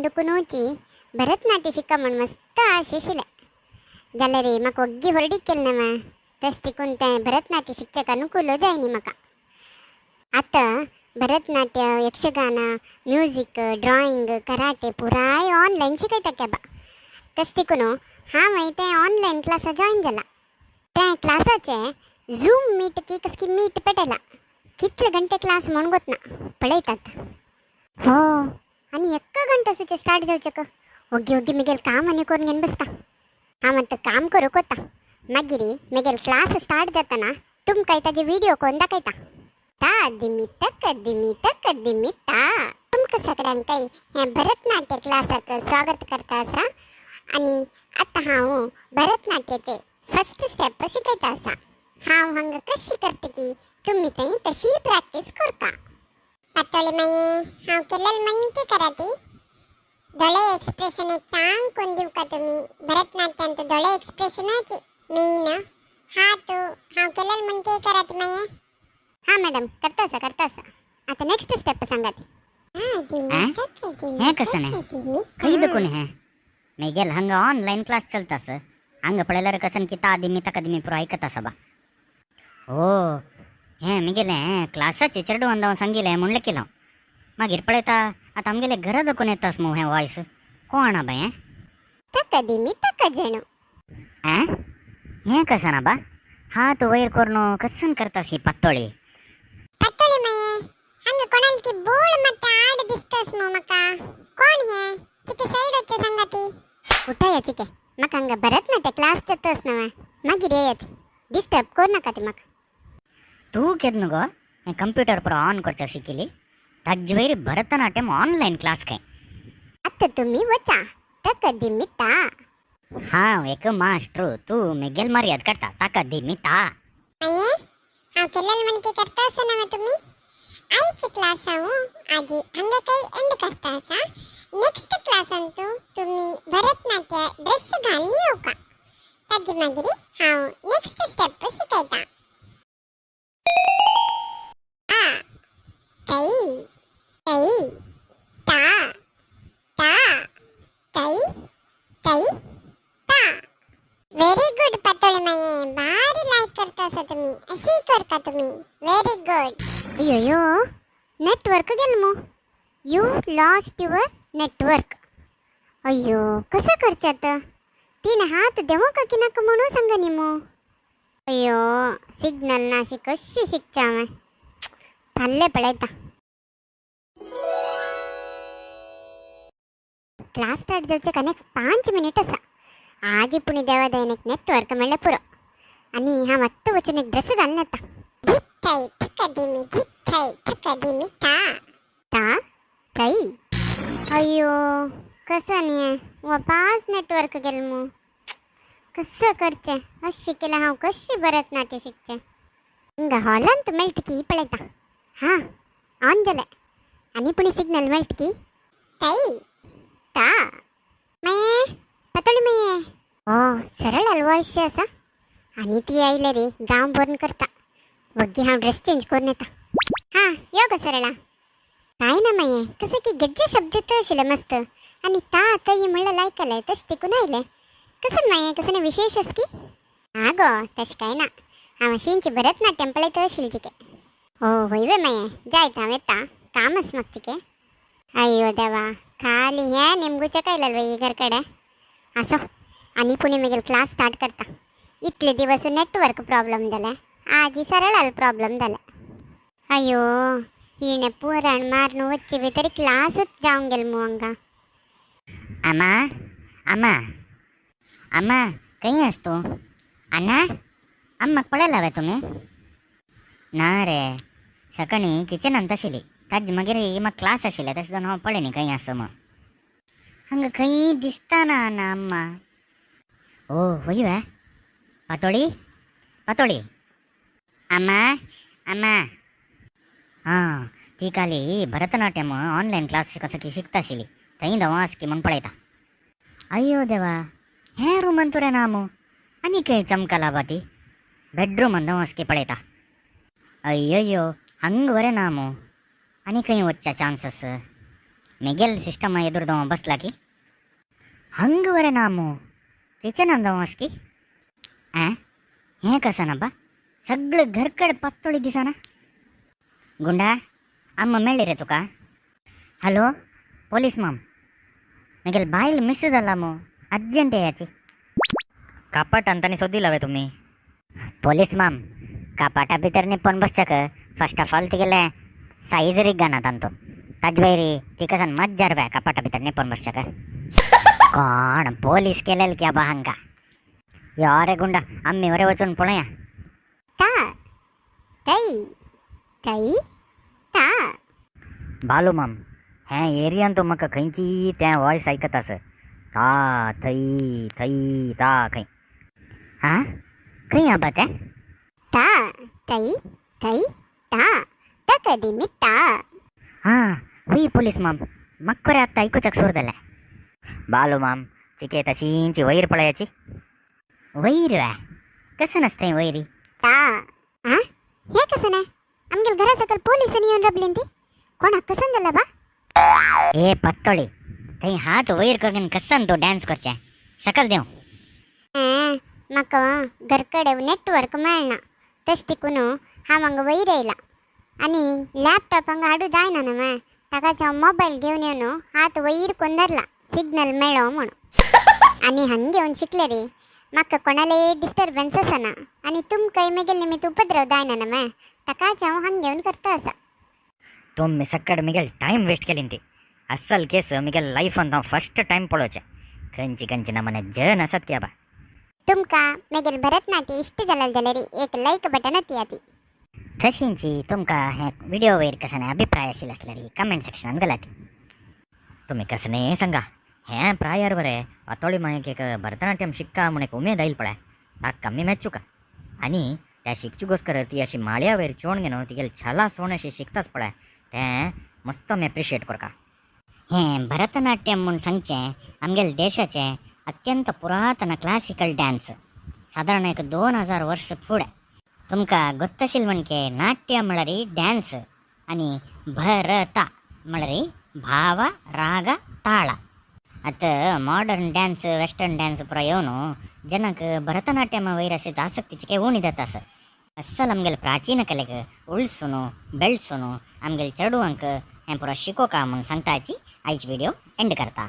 गांवान दुखून वची भरतनाट्य शिका म्हूण मस्त आश आशिल्लें. जाल्यार रे म्हाका वग्गी व्हरडीक केलें ना मा तशें देखून तें भरतनाट्य शिकचें अनुकूल जाय न्ही म्हाका. आतां Bharatanatya, Yakshagana, music, drawing, karate पुराय ऑनलायन शिकयता केबा. तशें देखून हांवय तें ऑनलायन क्लासा जॉयन जाला. तें क्लासाचें झूम मीट की कसकी मीट पेटयला. कितले घंटे क्लास म्हूण गोतना पळयतात. हो, आनी एक्क घंटो सुचे स्टार्ट जावचें. ओग्गी ओग्गी मेगेल काम आनी करून घेवन बसता. हांव आतां काम करूंक वता. मागीर मेगेल क्लास स्टार्ट जातना तुमकां ताजे व्हिडिओ करून दाखयता. ता दिमी तक दिमी तक दिमी ता. तुमकां सगळ्यांकय हें भरतनाट्य क्लासाक स्वागत करता आसा. आनी आतां हांव भरतनाट्याचे फर्स्ट स्टेप शिकयता आसा. हांव हांगा कशी करता की तुमी थंय तशी प्रॅक्टीस करता. पातोळी माये, हांव केलेल म्हणके कराती. दोळे एक्सप्रेशन चांग करून दिवका तुमी. भरतनाट्यांत दोळे एक्सप्रेशनाची मेन. हात हांव केलेल म्हणके कराती माये. हां मॅडम, करता आसा, करता आसा. आतां नेक्स्ट स्टेप सांगात. हें कसं नाही? खंय दुखून हें मेगेल हांगा ऑनलायन क्लास चलतास. हांगा पळयल्यार कसन की ता दिमी ताका दिमी पुरो आयकत आसा बा. हो, हें मिगेलें क्लासाचे चेडवान हांव सांगिलें म्हणलें केलं. मागीर पळयता आतां आमगेले घरा दुखून येतास मू. हें वॉयस कोण आबा हें? तक दिमी तक जणू. आं, हें कसं ना बा? हात वयर करून कसन करतास ही पातोळी? पातोळी माये, हांगा कोणाल की बोळ मात आड दिसतस मू म्हाका. कोण हें? चिके सायड वचचें सांगाती. उठाया चिके, म्हाका हांगा भरतनाट्य क्लास जातस नवे. मागीर येयात, डिस्टर्ब करू नाका ती म्हाका. तूं केन्ना गो हें कंप्युटर पुरो ऑन करचें शिकिली? ताजे वयर भरतनाट्यम ऑनलायन क्लास खंय. आतां तुमी वचा. तक दिमी ता. हांव एक मास्ट्रू, तूं मेगेल मर्याद काडटा. ताका दिमी ता. माये, हांव केलेल म्हणके करता आसा नवे तुमी. आयचे क्लास हांव आजी हांगा काही एंड करता आसा. नेक्स्ट क्लासांतू तुमी भरतनाट्य ड्रेस घालून येवका. ताजे मागीर हांव नेक्स्ट स्टेप शिकयता. आ तै तै ता ता तै तै ता. व्हेरी गुड पातोळी माये, भारी लायक करता आसा तुमी. अशी करता तुमी. Very good. अय्यो, नेटवर्क गेल मू. You lost your network. अय्यो, कसं करचें आतां? तीन हात देंवों का की नाका म्हणून सांगा न्ही मू. अय्यो, सिग्नल ना अशी कशी शिकचें हांवें? फाल्लें पळयता. क्लास स्टार्ट जावचें आनीक 5 मिनीट आसा. आजी पुणी देवा दयेन एक नेटवर्क मेळ्ळें पुरो. आनी हांव आत्तां वचून एक ड्रेस घालून येता. धित्थै थक दिमी धित्थै थक दिमी ता ता थै. अय्यो, कसं न्ही वापास नेटवर्क गेल मू. कसं करचें? अशें केल्यार हांव कशी भरतनाट्य शिकचें? हिंगा हॉलांत मेळटा की पळयता. हां, ऑन जालें. आनी पुणी सिग्नल मेळटा की. तै ता. माये, पातोळी माये. हो, सरळ वॉयस आसा. आनी ती आयले रे गांव भरून करता. वग्गी हांव ड्रेस चेंज करून येता. हां, यो गो सरळा. काय ना माये, कसं की गेज्जे शब्द येता आशिल्ले मस्त आनी ता तय म्हणलें लायकलें, तशें देखून आयलें. कसं माये, कसं विशेष आस की? हां गो, तशें काय ना. हांव अशींच भरतनाट्यम पळयत आशिल्लें तिके. हो, होय वे माये, जायत, हांव येता. काम आसा म्हाका तिके. अय्यो देवा, खाली हें निमगुचें काय बाई घर कडे. आसो, आनी पुणी मेगेल क्लास स्टार्ट करता. इतले दिवस नेटवर्क प्रॉब्लम जालें, आजी सरळ प्रॉब्लम जालें. अय्यो, हिणें पुराण मारून वच्चे बी तरी क्लासूच जावंक गेल मू हांगा. आमा, आमा, आमा, खंय आस तूं? आना, अम्माक पळयला वे तुमी? ना रे, सकाळीं किचनांत आशिल्ली. ताजे मागीर म्हाका क्लास आशिल्ले, तशें जावन हांव पळय न्ही खंय आसा म्हूण. हांगा खंय दिसता ना ना अम्मा. ओ, हय वे? पातोळी, पातोळी, अम्मा, अम्मा. हां, ती काली भरतनाट्यम ऑनलायन क्लास कसं की शिकता आशिल्ली, थंय धांव आस की म्हूण पळयता. अय्यो देवा, हें रुमान तुरें ना मू. आनी खंय चमकला बा ती? बेडरूमान धांव आस की पळयता. अय्यो, हांगा बरें ना मू. आनी खंय वचच्या चान्स आसा? मेगेल सिस्टम एदुर दव बसला की हंग वरे ना मू किचनान दव की. आ हें कसं ना बा, सगळं घरकड पातोळी दिसना. गुंडा अम्मा मेळ्ळी रे तुका. हॅलो पोलीस माम, मेगेल बायल मिस जाला मू, अर्जंट याची. कापाट अंतानी सोदी लावे तुम्ही. पोलीस माम, कपाटा भितर निपोवन बसच्याक फर्स्ट ऑफ ऑल तिगेले साईज रिग्गाना तांतो ताजे वयर तिका मज्जा रे कपाटा भितर निपोवन बसच्याक. कोण पोलीस केलेल की आबा हांका. यो रे गुंडा, आम्ही वरे वचून पळोवया. ता तै तै ता. बालू माम, हें एरियान तो म्हाका खंयची तें वॉयस आयकत आस. ता थई थई ता खंय. हा खंय आबा तें? ता तै तै ता तकदिमी ता. हां हुई पोलीस माम, म्हाका रे आत्तां आयकुच्याक सुरू जालें. बालू माम, चिके तशींची वयर पळयाची. वयर वे कसं नसतंय वयरी? ता आ हे कसं नाही आमगेल घरा सकल पोलिसांनी येऊन रबलीन ती कोणाक कसं झालं बा? ए पत्तोळी, थंय हात वयर करून कसन तो डान्स करचें सकल देंव. म्हाका घरकडे नेटवर्क मेळना, तशें तिकून हांव हांगा वयर येयला आनी लॅपटॉप हांगा हाडूं जायना न्हू, ताकाच हांव मोबायल घेवन येवन हात वयर कोन्न धरला सिग्नल मेळो म्हूण. आनी हांगा घेवन शिकले रे, म्हाका कोणाले डिस्टर्बन्स आसना आनी तुमकांय मेगेले निमित्त उपद्रव जायना न्हू, ताकाच हांव हांगा घेवन करता आसा. तुमी सक्कड मिगेल टायम वेस्ट केली ती. अस्सल केस मिगेल लायफान हांव फर्स्ट टायम पळोवचें. खंयची खंयची नमने जन आसात की आबा. तुमकां मेगेल भरतनाट्य इश्ट जाल्यार जाल्यार एक लायक बटन ती. तशींची तुमकां हे व्हिडिओ वयर कसने अभिप्राय आशिल्ले आसल्यार कमेंट सेक्शनान घालात. तुमी कसने सांगा, हें प्रायर बरें पातोळी मायक एक भरतनाट्यम शिक्का म्हूण एक उमेद आयल पळय, ताका आमी मेच्चुका. आनी त्या शिकचू गोस्कर ती अशी माळ्या वयर चोण घेवन तिगेली छाला सोण अशी शिकताच पळय, तें मस्त आमी एप्रिशिएट करता. हें भरतनाट्यम म्हूण सांगचें आमगेले देशाचें अत्यंत पुरातन क्लासिकल डान्स, सादारण एक 2000 वर्स फुडें. तुमकां गोत्त आशिल्लें म्हणके नाट्य म्हळ्यार डान्स आनी भरता म्हळ्यार भाव राग ताळ. आतां मॉडर्न डान्स वेस्टर्न डान्स पुरा येवन ಜನಕ್ಕೆ ಭರತನಾಟ್ಯಮ ವೈರ್ ಆಸಕ್ತಿ ಚಿಕೆ ಉಣಿ जाता आसा. अस्सल आमगेले प्राचीन कलेक उळसून बेळसून आमगेले चेडवांक हें पुरा शिकोवका म्हूण सांगताची आयची व्हिडिओ एंड करता.